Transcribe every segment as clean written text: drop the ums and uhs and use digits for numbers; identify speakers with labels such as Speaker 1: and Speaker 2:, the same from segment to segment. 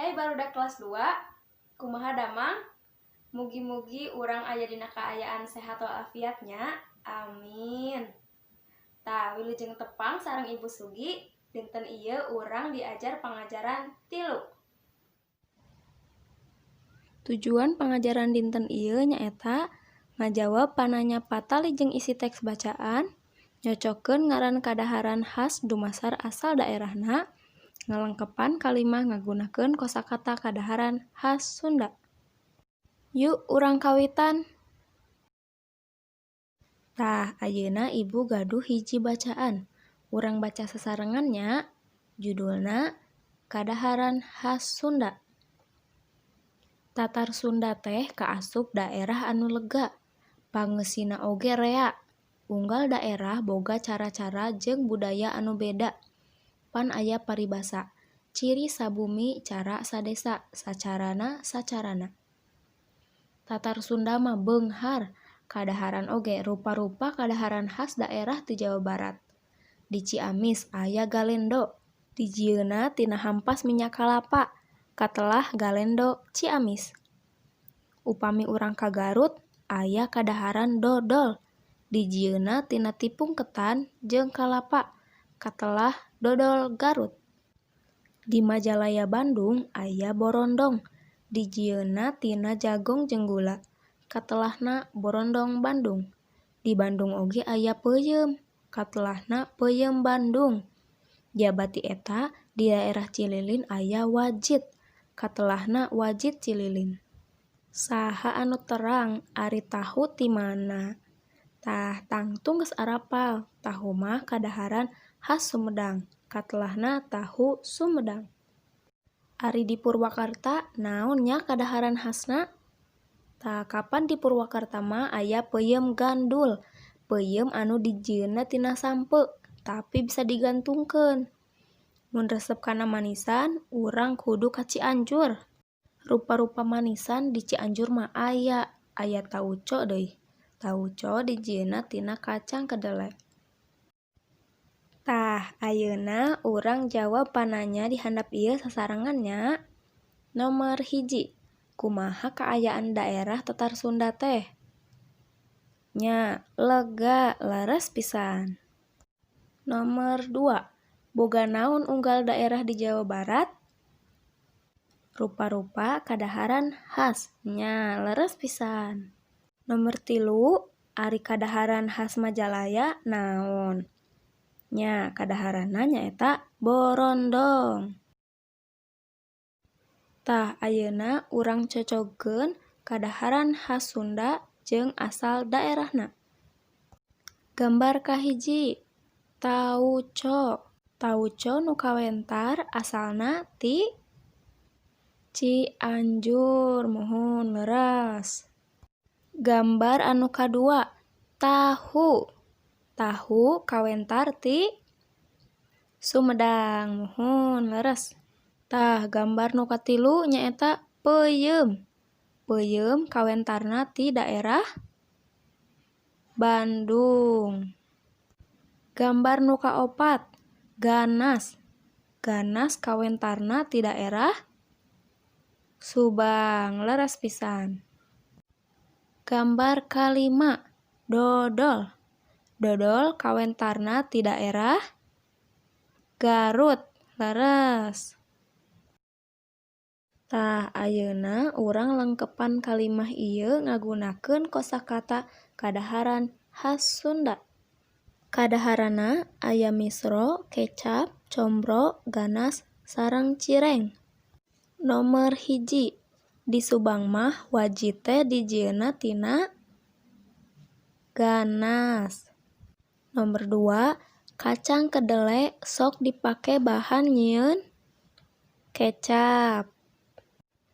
Speaker 1: Hai, barudak kelas 2, kumaha damang? Mugi-mugi urang aya dina kaayaan sehat walafiat nya. Amin. Tah, wilujeng tepang sareng Ibu Sugi, dinten ieu urang diajar pangajaran 3. Tujuan pangajaran dinten ieu nyaeta ngajawab pananya patali jeung isi teks bacaan, nyocokeun ngaran kadaharan khas dumasar asal daerahna, ngalengkepan kalimah ngagunakeun kosakata kadaharan khas Sunda. Yuk, urang kawitan. Tah, ayeuna Ibu gaduh hiji bacaan. Urang baca sasarengan nya. Judulna Kadaharan Khas Sunda. Tatar Sunda teh kaasup daerah anu lega, pangeusina oge rea. Unggal daerah boga cara-cara jeung budaya anu beda. Pan aya paribasa, "Ciri sabumi cara sadesa, sacarana sacarana." Tatar Sunda mah beunghar, kadaharan oge rupa-rupa kadaharan khas daerah ti Jawa Barat. Di Ciamis aya galendo, dijieunna tina hampas minyak kalapa, katelah galendo Ciamis. Upami urang ka Garut aya kadaharan dodol, dijieunna tina tipung ketan jeung kalapa, katelah dodol Garut. Di Majalaya Bandung aya borondong, dijieunna tina jagong jeung gula, katelahna borondong Bandung. Di Bandung oge aya peuyeum, katelahna peuyeum Bandung. Jaba ti eta, di daerah Cililin aya wajit, katelahna wajit Cililin. Saha anu terang ari tahu ti mana? Tah, tangtu geus arapal, tahu mah kadaharan khas Sumedang, katelahna tahu Sumedang. Ari di Purwakarta naon nya kadaharan khasna? Tah, kapan di Purwakarta mah aya peuyeum gandul, peuyeum anu dijieunna tina sampeu, tapi bisa digantungkeun. Mun resep kana manisan, urang kudu ka Cianjur. Rupa-rupa manisan di Cianjur mah aya, aya tauco deui. Tauco dijieunna tina kacang kedele. Tah, ayeuna urang jawab pananya di handap ieu sasarengan nya. Nomer 1, kumaha kaayaan daerah Tatar Sunda teh? Nya, lega, leres pisan. Nomer 2, boga naon unggal daerah di Jawa Barat? Rupa-rupa kadaharan khas, nya, leres pisan. Nomer 3, ari kadaharan khas Majalaya naon? Nya, kadaharanna nyaeta borondong. Tah, ayeuna urang cocogkeun kadaharan khas Sunda jeung asal daerahna. Gambar kahiji, tauco. Tauco nu kawentar asalna ti Cianjur, muhun, leres. Gambar anu kadua, tahu. Tahu kawentar ti Sumedang, muhun, leres. Tah, gambar nu katilu nyaeta peuyeum. Peuyeum kawentarna ti daerah Bandung. Gambar nu kaopat, ganas. Ganas kawentarna ti daerah Subang, leres pisan. Gambar kalima, dodol. Dodol kawentarna ti daerah Garut, leres. Tah, ayeuna urang lengkepan kalimah ieu ngagunakeun kosakata kadaharan khas Sunda. Kadaharanna aya misro, kecap, combro, ganas, sareng cireng. Nomer 1, di Subang mah wajit teh dijieunna tina ganas. Nomer 2, kacang kedele sok dipake bahan nyieun kecap.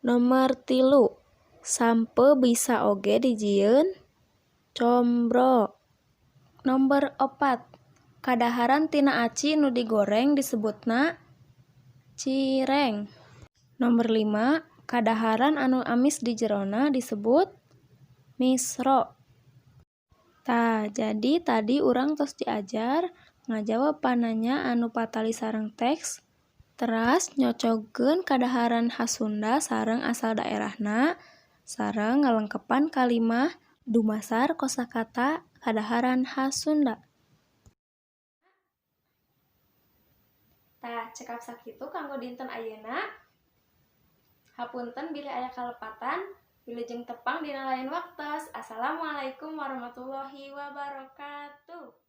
Speaker 1: Nomer 3, sampeu bisa oge dijieun combro. Nomer 4, kadaharan tina aci nu digoreng disebutna cireng. Nomer 5, kadaharan anu amis di jerona disebut misro. Tah, jadi tadi urang tos diajar ngajawab pananya anu patali sareng teks. Teras nyocogkeun kadaharan khas Sunda sareng asal daerahna sareng ngalengkepan kalimah dumasar kosakata kadaharan khas Sunda. Tah, cekap sakitu kanggo dinten ayeuna. Hapunten bilih aya kalepatan. Wilujeng tepang dina lain waktos. Assalamualaikum warahmatullahi wabarakatuh.